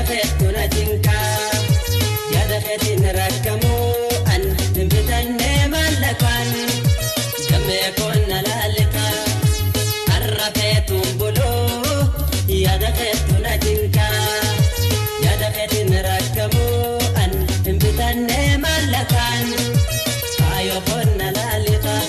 Yaada keetu na cinqaa, yaada keetiin rakkamuu an hin bitannee maallaqaan gammee koonna laalikaa har'a feetuun buluu yaada keetu na cinqaa, yaada keetiin rakkamuu an hin bitannee maallaqaan faayoo koonna laalikaa.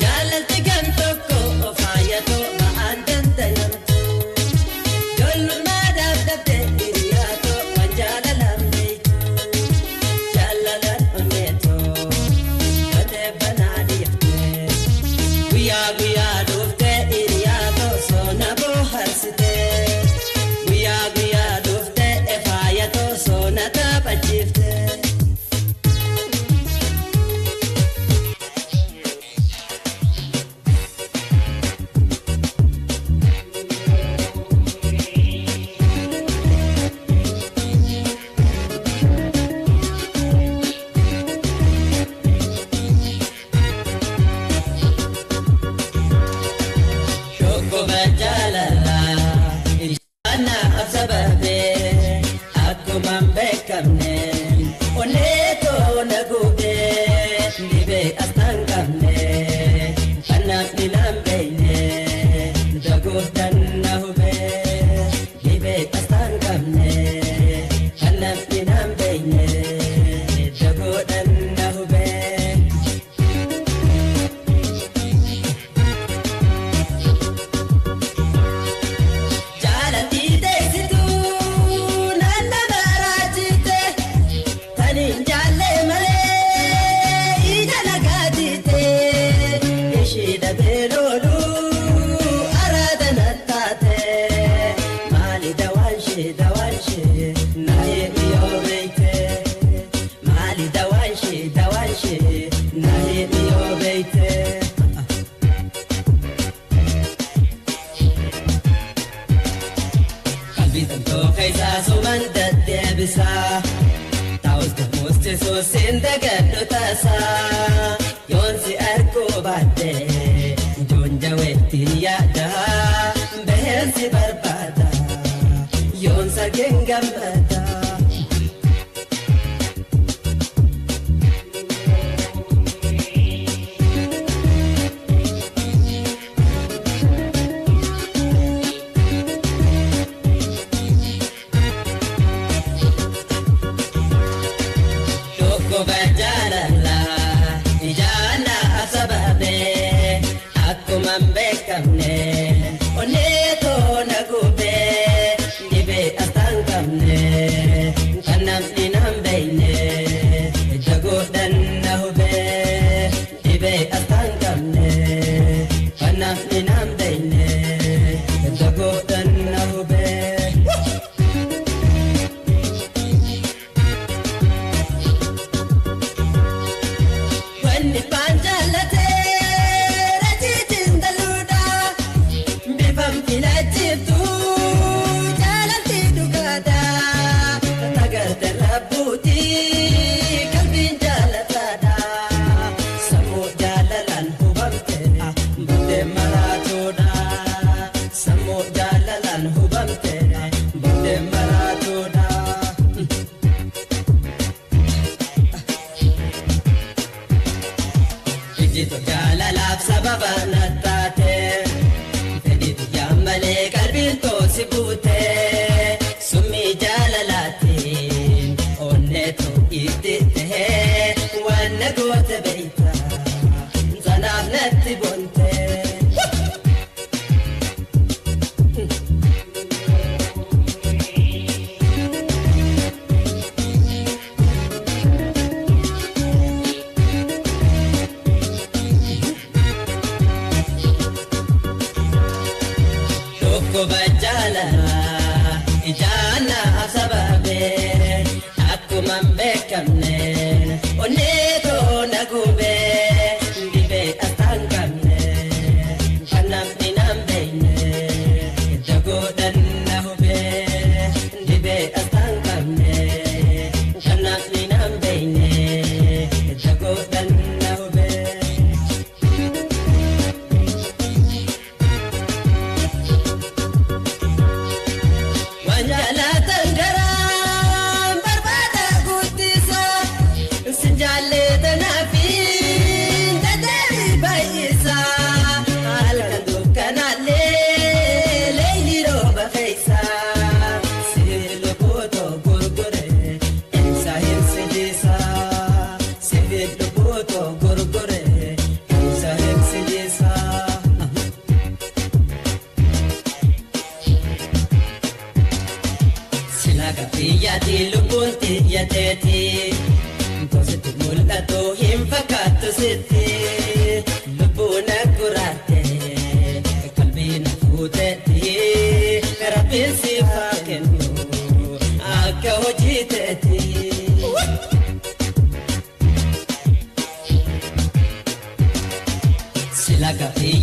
Jaalalti Guyyaa guyyaa dhuftee hiriyaa tosoo na bohaarsite. Guyyaa guyyaa dhuftee faaya tosoo na taphachiifte. Dhukkuba jaalalaa anaaf sababee akkuma hin beekamne onnee koo na gubee dhibee asxaan qabne kan namni naan beekne dagooftaan na hubee dhibee asxaan qabne kan namni naan beekne dagoodhaan na hubee. Jaalalli teessituu naanna baraachite tani jaallee malee ija nagaatite ishee dhabee looluu araada na taate maali dawaanshee dawaanshee na eeyyoo beekte maali dawaanshee dawaanshee na eeyyoo beekte. Qalbii toltoo keessaa suman deddeebisaa. Ta'us gamoostisuu siin dagadhu tasaa. Yoon si arguu baadde joonja weettiin yaada. Baheen si barbaada yoon sargeen gammada. Dhukkuba jaalalaa ijaanaaf sababee akkuma hin beekamne onnee koo na gubee dhibee asxaan qabne kan namni naan beekne dagoodhaan na hubee dhibee asxaan qabne kan namni naan beekne dagoodhaan na hubee. Wanni baan jaallatee rajiitiin daluudha. Bifaan filachiiftu jaalalli dhugaadha. Tagaarte rabbuuti qalbiin jaalataadha. Sammuu jaalalaan hubamte buddeen maraatuudha. Sammuu jaalalaan hubamte buddeen maraatuudha. Ijjitu jaalalaaf sababa na taate fedhii biyyaa malee qalbiin toosi buute summii jaalalaatiin onneetu itti ta'ee waan na goote beeyta sanaaf natti boonte. Dhukkuba jaalalaa ijaanaaf sababee akkuma hin beekamne onnee koo na gubee dhibee asxaan qabne kan namni naan beekne dagoodhaan na hubee dhibee asxaan qabne kan namni naan beekne dagoodhaan na hubee. Waan jaalatan garaan barbaada guddisa. Sin jaallatanaaf dadhabbii baay'isa. Halkan dukkanaallee leeyli rooba keessa. Sibiilli lubbuutoo gurgure ibsaa hin sidiisa. Sibiilli lubbuutoo gurgure ibsaa hin sidiisa. Sila biyyaatti lubbuun xiyyateeti. Gosti mul'atu hin fakkaattu sitti. Lubbuun akkuraatti.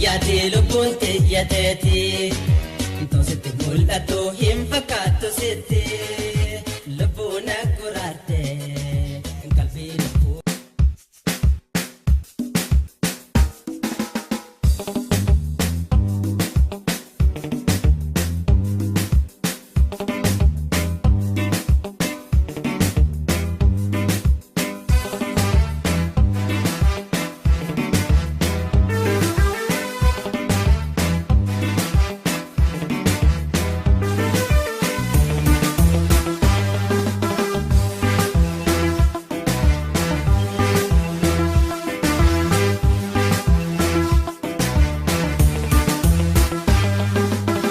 Guyyaatti lubbuun xiyyateeti. Toositti mul'atu hin fakkaattu sitti. Lubbuun akkuraarte qalbii lubbuu.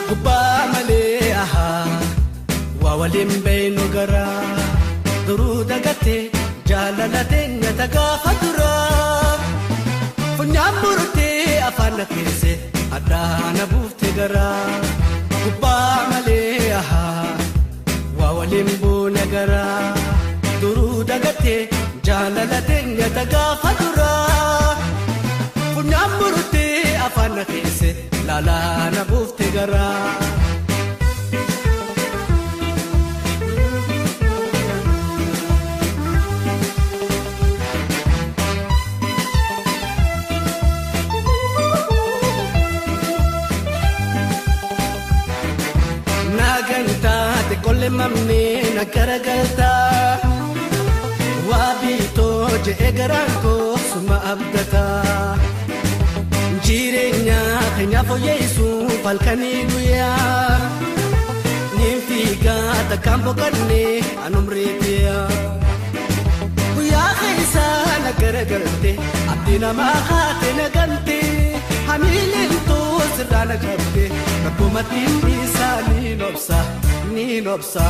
Gubbaa malee ahaa waa waliin beeynu garaa duruu dagatee jaalala teenya gaafa duraa funyaan murtee afaan na keesse addaana buufte garaa gubbaa malee ahaa waa waliin buune garaa duruu dagatee jaalala teenya gaafa duraa funyaan murtee afaan na keesse laalaana buufte garaa. Nagantaa xiqqoolle mamnee na garagaltaa waa biitoo je'e garaan koo suma abdataa jireenya keenya fooyyessuuf halkanii guyyaa niin fiigaa takkaan boqonnee anumreetiyaa guyyaa keessaa na garagalte abdii namaa haate na gante hamiileen too sirraa na qabde rakkoomatti isaa ni nobsa ni nobsa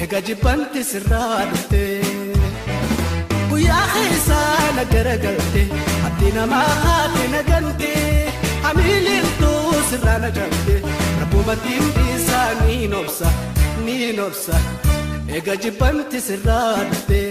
eega jibbanti sirraa dhufte. Guyyaa keessaa na garagalte abdii namaa haate na gante hamiileen too sirraa na qabde rakkoomatti isaa ni nobsa ni nobsa eega jibbanti sirraa dhufte.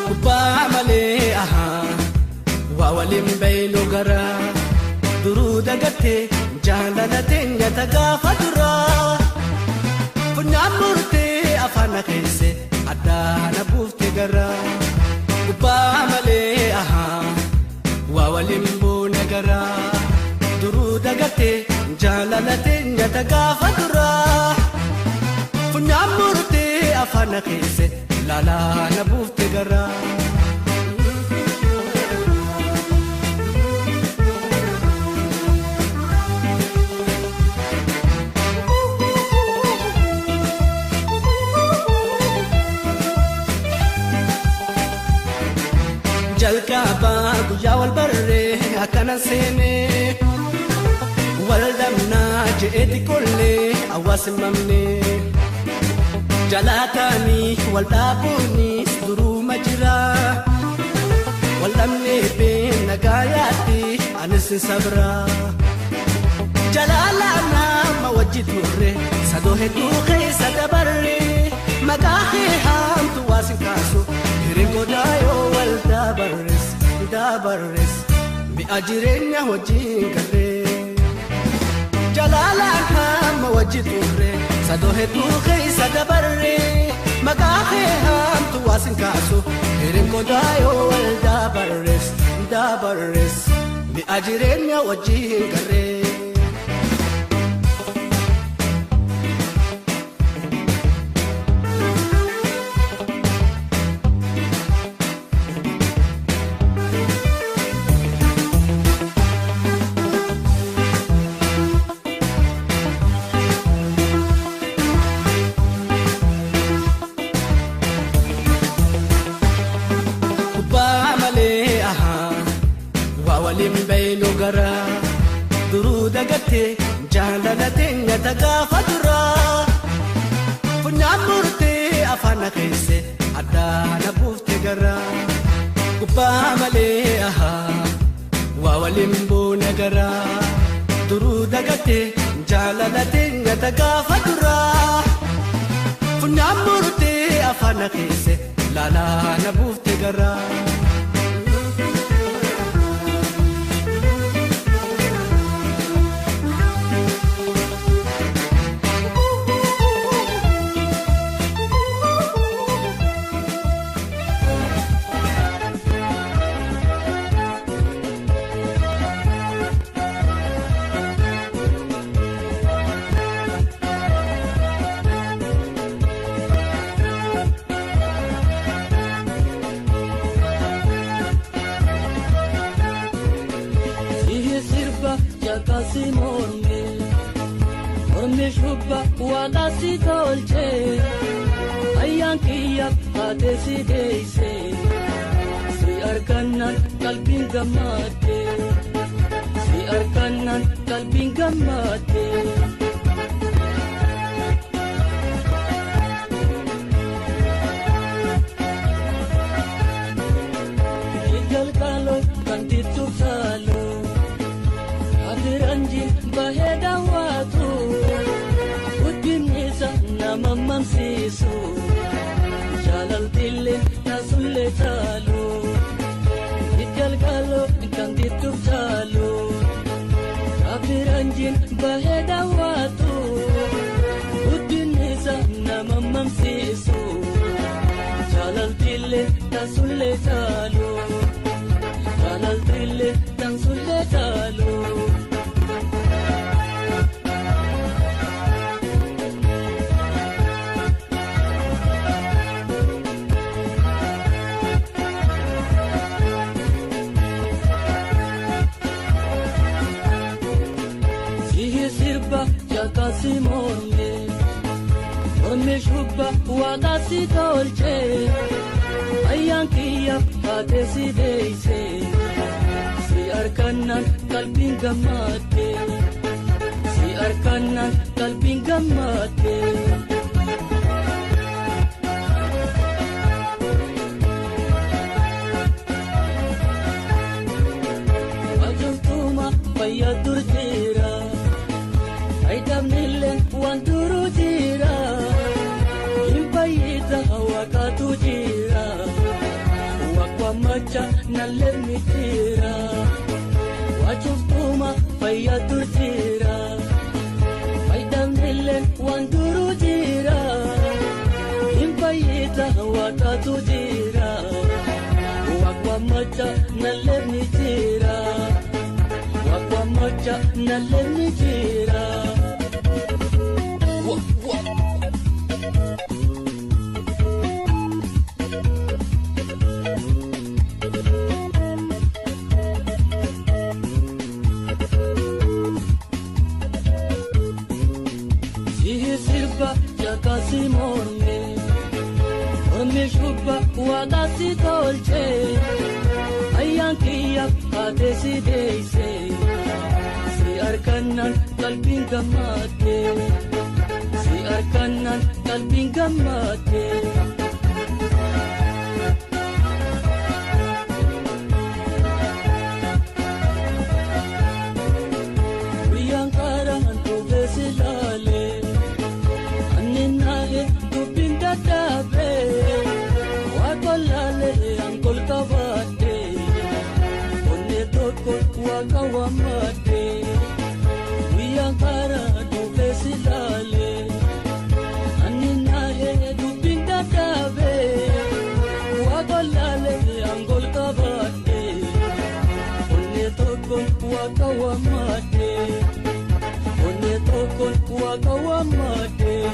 Gubbaa malee ahaa waa waliin beeynu garaa duruu dagatee jaalala teenya gaafa duraa funyaan murtee afaan na keesse addaana buufte garaa gubbaa malee ahaa waa waliin buune garaa duruu dagatee jaalala teenya gaafa duraa funyaan murtee afaan na keesse laalaana buufte garaa. Jalqabaa guyyaa wal barree akkana seenee wal dhabnaa je'ee xiqqoollee hawaasa mamnee jalaataanii wal dhaabuunis duruuma jira wal dhabnee beena gaayaatti anis hin sabra jalaala nama wajji turre sadoo hedduu keessa dabarre maqaa kee haamtu waa sin kaasu hireen godaa yoo wal dabarres dabarres mi'a jireenya wajjin garree. Jalaalaan hamma wajji turre sadoo hedduu keessa dabarre maqaa kee haamtu waa sin kaasu hireen godaa yoo wal dabarres dabarres mi'a jireenya wajjin garree. Gubbaa malee ahaa waa waliin beeynu garaa duruu dagattee jaalala teenya gaafa duraa funyaan murtee. Afaan keesse addaana buufte garaa gubbaa malee ahaa waa waliin boona garaa duruu dagatee jaalalate ngata gaafa duraa funyaan murtee afaan keesse laalaana buufte garaa. Jakasi morme, morme shubba waaqasi tolche, ayyaan kiyya haate si deeyse, si argannaan qalbiin gammadde, si argannaan qalbiin gammadde. Jalqaaloo kan dittuuf saaloo. Abiranji baheeda waatu guddinisa nama mamsiisu jaalaltillee tasullee caalu jalqaaloo kan dittuuf caalu abiranji baheeda waatu guddinisa nama mamsiisu jaalaltillee tasullee caalu jaalaltillee tasullee caalu. Jakasi morme, morme shubba waaqasi tolche, ayyaan kiyya haate si deeyse, si argannaan qalbiin gammadde, si argannaan qalbiin gammadde. Ajjatuma fayyaa dur jira. Aydamnillee waan duruu jira, hin fayyida waaqatu jira, waaqwamacha nallee mi jira, waachuftuma fayyaa dur jira. Aydamnillee waan duruu jira, hin fayyida waaqatu jira, waaqwamacha nallee mi jira. Waaqwamacha nallee mi jira. Jakasi morme, morme shubba waaqasi tolche, ayyaan kiyya haate si deeyse, si argannaan qalbiin gammadde, si argannaan qalbiin gammadde. Guyyaan kaaraan dhufee si laalee. Dubbiin dadhabee waaqa laalee angol qabaatee onnee tokko waaqa waammadee guyyaan karaa dhufee si laalee ani naahee dubbiin dadhabee waaqa laalee angol qabaatee onnee tokko waaqa waammadee onnee tokko waaqa waammadee.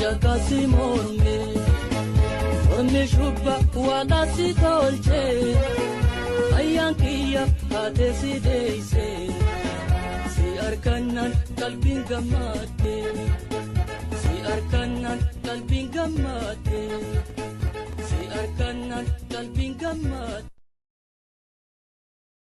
Jakasi morme, morme shubba waaqasi tolche, ayyaan kiyya haate si deeyse, si argannaan qalbiin gammadde, si argannaan. Gammadde si argannaan qalbiin gammadde.